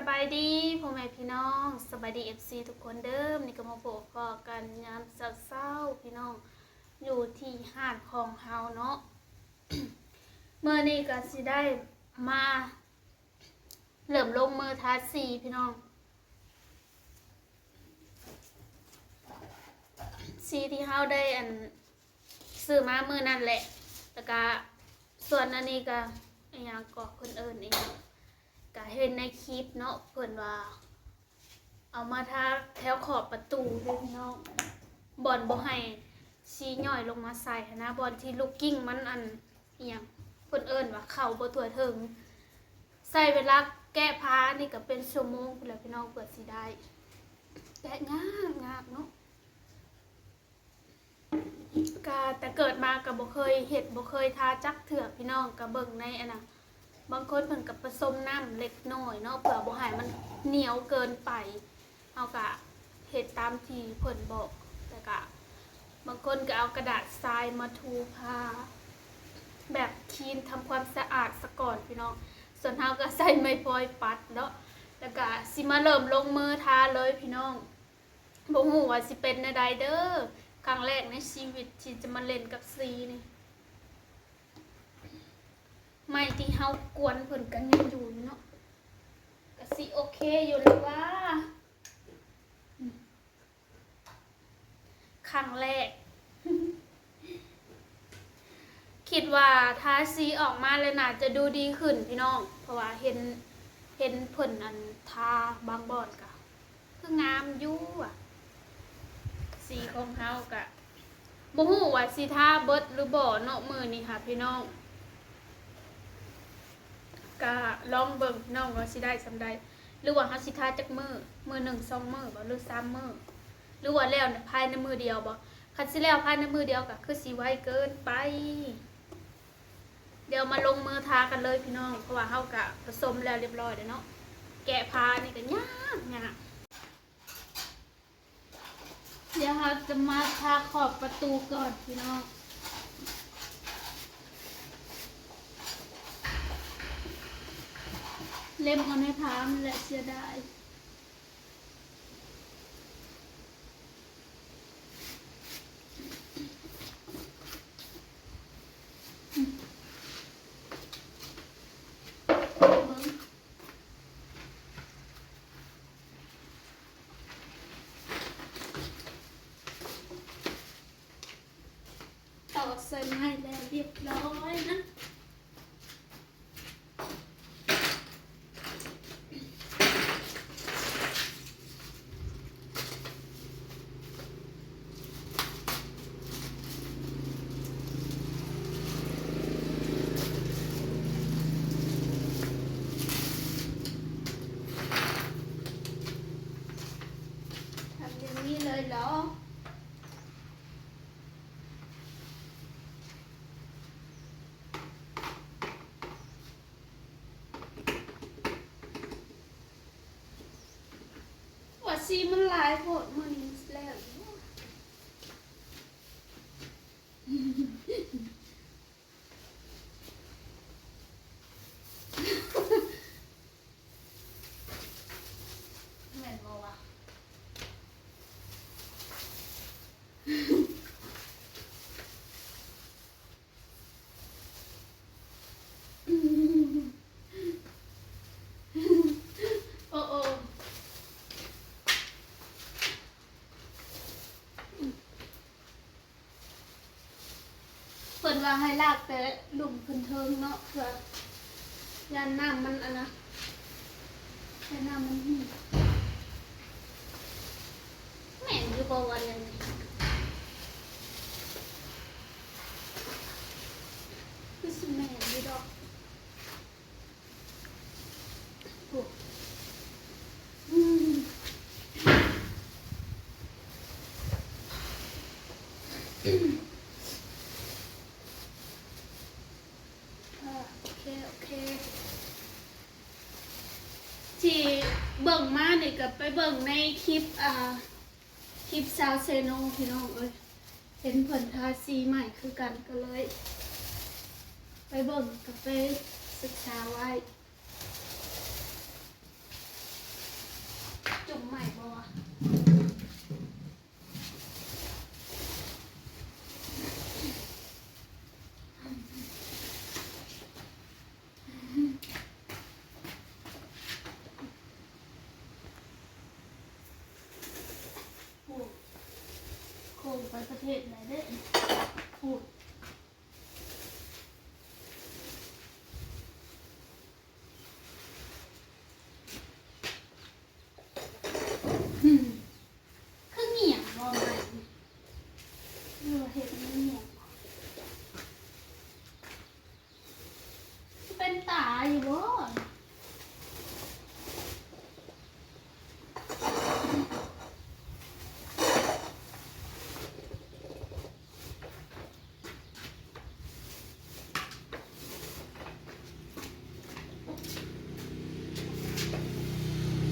ສະບາຍດີພໍ່ແມ່ພີ່ນ້ອງ ສະບາຍດີ ເອັຟຊີ ທຸກຄົນເດີ. ມື້ນີ້ກໍມາພົບພໍ້ກັນຍາມເຊົ້າໆ ພີ່ນ້ອງ ຢູ່ທີ່ຮ້ານຂອງເຮົາເນາະ. ມື້ນີ້ກໍຊິໄດ້ມາເລີ່ມລົງມືທາສີພີ່ນ້ອງ. ສີທີ່ເຮົາໄດ້ ອັນ ຊື້ມາມື້ນັ້ນແຫຼະ ແລ້ວກະ ສ່ວນອັນນີ້ກະ ອີຫຍັງເກາະ ເພິ່ນເອີ້ນອີຫຍັງ ກະເຫັນໃນຄລິບເນາະ ເພິ່ນວ່າເອົາມາທາແຖວຂອບປະຕູເດ້ພີ່ນ້ອງ ບ່ອນບໍ່ໃຫ້ສີຍ້ອຍລົງມາໃສ່ຫັ້ນນະ ບ່ອນທີ່ລູກກິ່ງມັນ ອັນ ອີຫຍັງ ເພິ່ນເອີ້ນວ່າເຂົ້າບໍ່ທົ່ວເຖິງ. ໃຊ້ເວລາແກະຜ້ານີ້ກໍເປັນຊົ່ວໂມງພຸ້ນແຫຼະພີ່ນ້ອງ ເພື່ອຊິໄດ້ ແກະຍາກໆເນາະ. ກະແຕ່ເກີດມາກໍບໍ່ເຄີຍເຮັດ ບໍ່ເຄີຍທາຈັກເທື່ອພີ່ນ້ອງ ກໍເບິ່ງໃນອັນນະ ບາງຄົນເພິ່ນກໍປະສົມນ້ຳເລັກນ້ອຍເນາະ ເພື່ອບໍ່ໃຫ້ມັນໜຽວເກີນໄປ. ເຮົາກະເຮັດຕາມທີ່ເພິ່ນບອກ ແລ້ວກະບາງຄົນກໍເອົາກະດາດຊາຍມາຖູຜ້າ ແບບຄລີນທຳຄວາມສະອາດສາກ່ອນພີ່ນ້ອງ. ສ່ວນເຮົາກໍໃຊ້ໄມ້ຟອຍປັດເນາະ ແລ້ວກະຊິມາເລີ່ມລົງມືທາເລີຍພີ່ນ້ອງ. ບໍ່ຮູ້ວ່າຊິເປັນແນວໃດເດີ ຄັ້ງແລກໃນຊີວິດທີ່ຈະມາຫຼິ້ນກັບສີນີ້. ໄມ້ທີ່ເຮົາກວນເພິ່ນກໍຍັງຢູ່ຢູ່ເນາະ ກໍຊິໂອເຄຢູ່ແລ້ວວ່າ ອືມ ຄັ້ງແລກ ຄິດວ່າທາສີອອກມາແລ້ວໜ້າຈະດູດີຂຶ້ນພີ່ນ້ອງ ເພາະວ່າເຫັນ ເຫັນເພິ່ນ ອັນ ທາບາງບ່ອນກະ ຄືງາມຢູ່ຫວາ ສີຂອງເຮົາກະບໍ່ຮູ້ວ່າຊິທາເບິດຫຼືບໍ່ເນາະ ມື້ນີ້ຫາພີ່ນ້ອງ. ກະລອງເບິ່ງພີ່ນ້ອງວ່າຊິໄດ້ສ່ຳໃດ ຫຼືວ່າເຮົາຊິທາຈັກມື້ ມື້ໜຶ່ງສອງມື້ບໍ່ ຫຼືສາມມື້ ຫຼືວ່າແລ້ວພາຍໃນມື້ດຽວບໍ່. ຄັນຊິແລ້ວພາຍໃນມື້ດຽວກະຄືຊິໄວເກີນໄປ. ດຽວມາລົງມືທາກັນເລີຍພີ່ນ້ອງ ເພາະວ່າເຮົາກະປະສົມແລ້ວລຽບຮ້ອຍແລ້ວເນາະ. ແກະຜ້ານີ້ກະຍາກ ຍາກ. ດຽວເຮົາຈະມາທາຂອບປະຕູກ່ອນພີ່ນ້ອງ. ເລັມເອົາໃນຜ້າມັນແຫຼະ ເສຍດາຍ. ຕອກໃສ່ໄມ້ແລ້ວລຽບຮ້ອຍນະ. ທຳຢ່າງນີ້ເລີຍເນາະ. ວ່າສີມັນຫຼາຍໂພດ ມື້ນີ້ແລ້ວຢູ່. ແມ່ນບໍ່ວະ? ໂອ້ ໂອ້ ເພິ່ນວ່າໃຫ້ລາກແຕ່ລຸ່ມຂຶ້ນເທິງເນາະ ເພື່ອຢ້ານນ້ຳມັນອັນນະ ຢ້ານນ້ຳມັນຫືດ. ແມ່ນຢູ່ບໍ່ວ່າແນວນີ້? ຄືຊິແມ່ນຢູ່ດອກ. ໂອ້ ອືມ ອ່າ ໂອເຄ ໂອເຄ ທີ່ເບິ່ງມານີ້ກໍໄປເບິ່ງໃນຄລິບ ອ່າ ຄລິບຊາວເຊໂນ ພີ່ນ້ອງເອີຍ ເຫັນເພິ່ນທາສີໃໝ່ຄືກັນ ກໍເລີຍໄປເບິ່ງ ກໍໄປສຶກສາໄວ້. ໄປປະເທດໃດເດ້ ໂອ້ຍ ຄືງຽບບໍ່ ໄມ້ນີ້ ຫຼືວ່າເຮັດໃຫ້ມັນງຽບ ເປັນຕາຢູ່ບໍ່?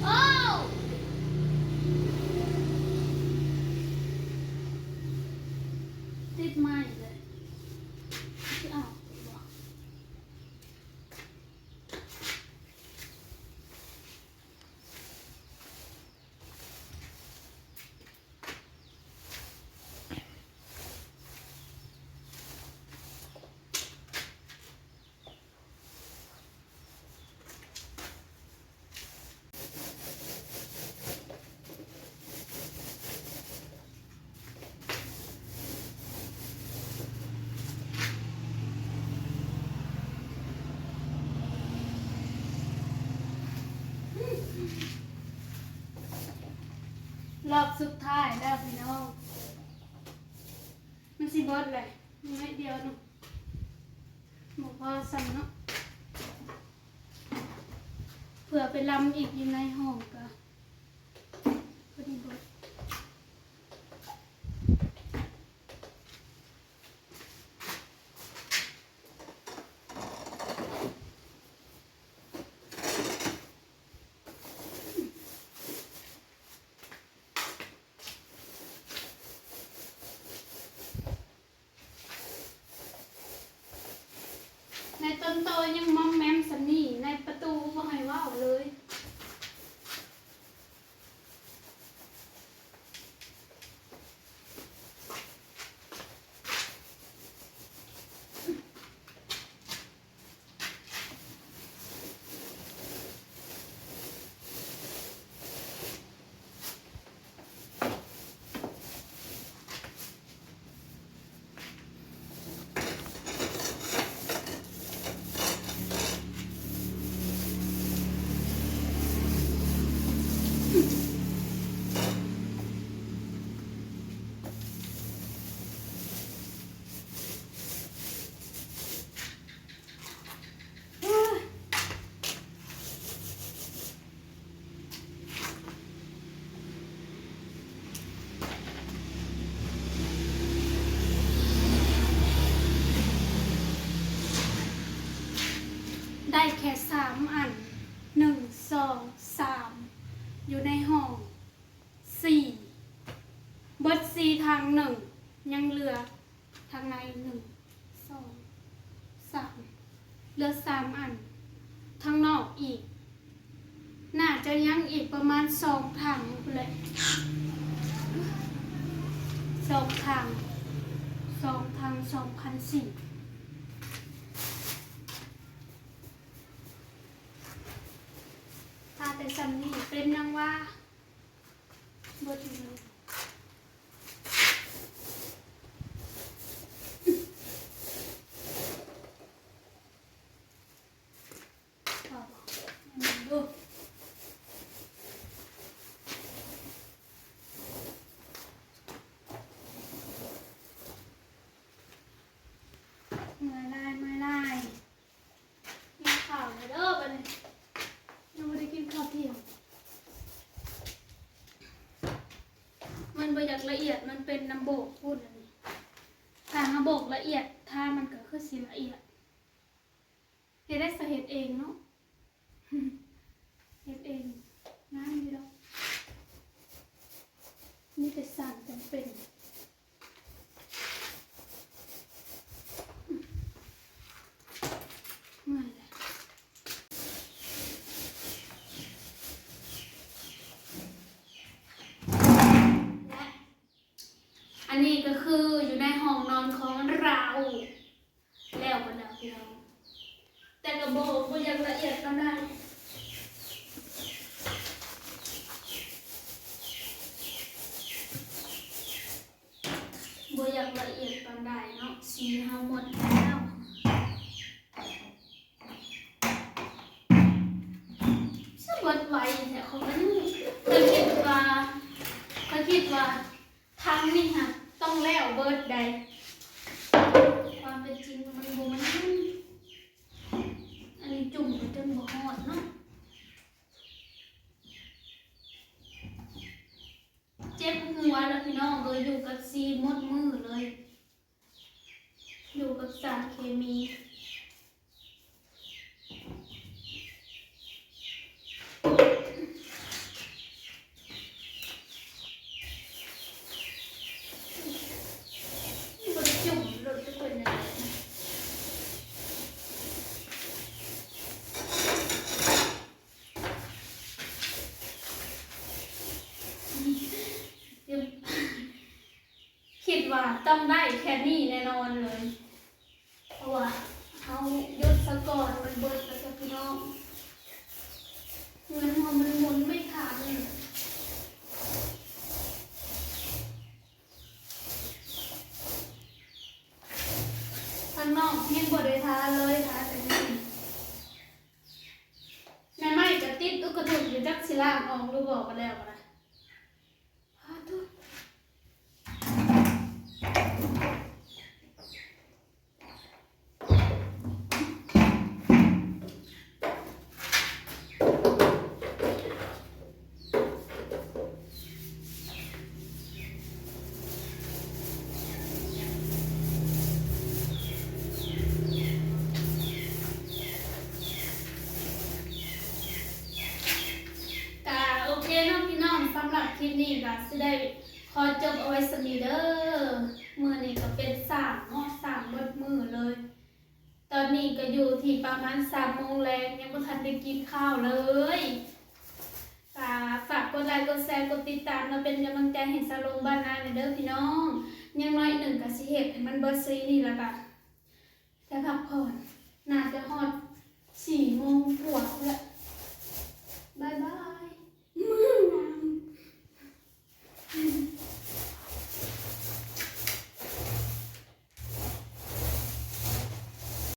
ໂອ້ ຕິດໄມ້ເລີຍ ຊິເອົາບໍ່? ລອບສຸດທ້າຍແລ້ວພີ່ນ້ອງ ມັນຊິເບິດແຫຼະ ຍັງໜ້ອຍດຽວໜຶ່ງ ບໍ່ພໍຊ້ຳເນາະ ເພື່ອໄປລຳອີກຢູ່ໃນຫ້ອງກະພໍດີເບິດ. ໃນຕົ້ນຕໍຍັງມອມແມມສ່ຳນີ້ ໃນປະຕູບໍ່ໃຫ້ເວົ້າເລີຍ. ໄດ້ແຄ່ສາມອັນ ໜຶ່ງ ສອງ ສາມ ຢູ່ໃນຫ້ອງ ສີ່ ເບິດສີ່ຖັງ ໜຶ່ງ ຍັງເຫຼືອ ທາງໃນ ໜຶ່ງ ສອງ ສາມ ເຫຼືອສາມອັນ ທາງນອກອີກ ໜ້າຈະຍັງອີກປະມານສອງຖັງພຸ້ນແຫຼະ ສອງຖັງ ສອງຖັງ ສອງພັນສີ່ ຖ້າແຕ່ສ່ຳນີ້ເປັນຫຍັງຫວາ? ເບິດອີກແລ້ວ ເອົາບໍ່? ເບິ່ງດູ ເມື່ອຍຫຼາຍ ເມື່ອຍຫຼາຍ. ກິນເຂົ້າແລ້ວເດີບັດນີ້ ຍັງບໍ່ໄດ້ກິນເຂົ້າທ່ຽງ ມັນບໍ່ຢາກລະອຽດ ມັນເປັນນ້ຳໂບກພຸ້ນອັນນີ້ ຖ້າເຮົາໂບກລະອຽດ ຖ້າມັນກໍຄືຊິລະອຽດ ເຮັດໄດ້ສະເຮັດເອງເນາະ ເຮັດເອງ ງາມຢູ່ດອກ ມີແຕ່ສານຈຳເປັນ. ເມື່ອຍແລ້ວ ແລະ ອັນນີ້ກໍຄືຢູ່ໃນຫ້ອງນອນຂອງລາວ ແລ້ວເບິດແລ້ວພີ່ນ້ອງ ແຕ່ກໍບໍ່ ບໍ່ຢາກລະອຽດປານໃດ. ເບິດໄວແທ້ ຂ້ອຍກໍຍັງ ຂ້ອຍຄິດວ່າ ຂ້ອຍຄິດວ່າຖັງນີ້ຫາກຕ້ອງແລ້ວເບິດໃດ໋ ຄວາມເປັນຈິງມັນບໍ່ແມ່ນ. ອັນນີ້ຈຸ່ມກໍຈົນບໍ່ຮອດເນາະ. ເຈັບຫົວແລ້ວພີ່ນ້ອງເອີຍ ຢູ່ກັບຊີໝົດມື້ເລີຍ ຢູ່ກັບສານເຄມີ. ບໍ່ໄດ້ຈຸ່ມໂລດ ຈະເປັນຫຍັງ. ຄິດວ່າຕ້ອງໄດ້ແຄ່ນີ້ແນ່ນອນເລີຍ ເພາະວ່າເຮົາຢຸດສາກ່ອນ ມັນເບິດແລ້ວຈ້າພີ່ນ້ອງ. ເງິນເຮົາມັນໝູນໄມ່ທັນ. ທາງນອກຍັງບໍ່ໄດ້ທາເລີຍ ທາແຕ່ໃນນີ້. ແມ່ໄມ້ກໍຕິດອຸກກະທຸກຢູ່ ຈັກຊິລ້າງອອກຫຼືບໍ່ ກໍແລ້ວກໍໄດ້. ປາໂທ້. ກະໂອເຄເນາະພີ່ນ້ອງ, ສຳລັບຄລິບນີ້ກະຊິໄດ້ຂໍຈົບເອົາໄວ້ສ່ຳນີ້ເດີ. ມື້ນີ້ກະເປັນສ້າງເນາະ, ສ້າງເບິດມື້ເລີຍ. ຕອນນີ້ກໍຢູ່ທີ່ປະມານສາມໂມງແລງ ຍັງບໍ່ທັນໄດ້ກິນຂ້າວເລີຍ. ກໍຝາກກົດໄລ ກົດແຊ ກົດຕິດຕາມ ແລະ ເປັນກຳລັງໃຈໃຫ້ສາວລົງບ້ານນາແດ່ເດີພີ່ນ້ອງ. ຢ່າງໜ້ອຍໜຶ່ງກໍຊິເຮັດໃຫ້ມັນເບິດຊີນີ້ ແລ້ວກໍໄດ້ພັກຜ່ອນ.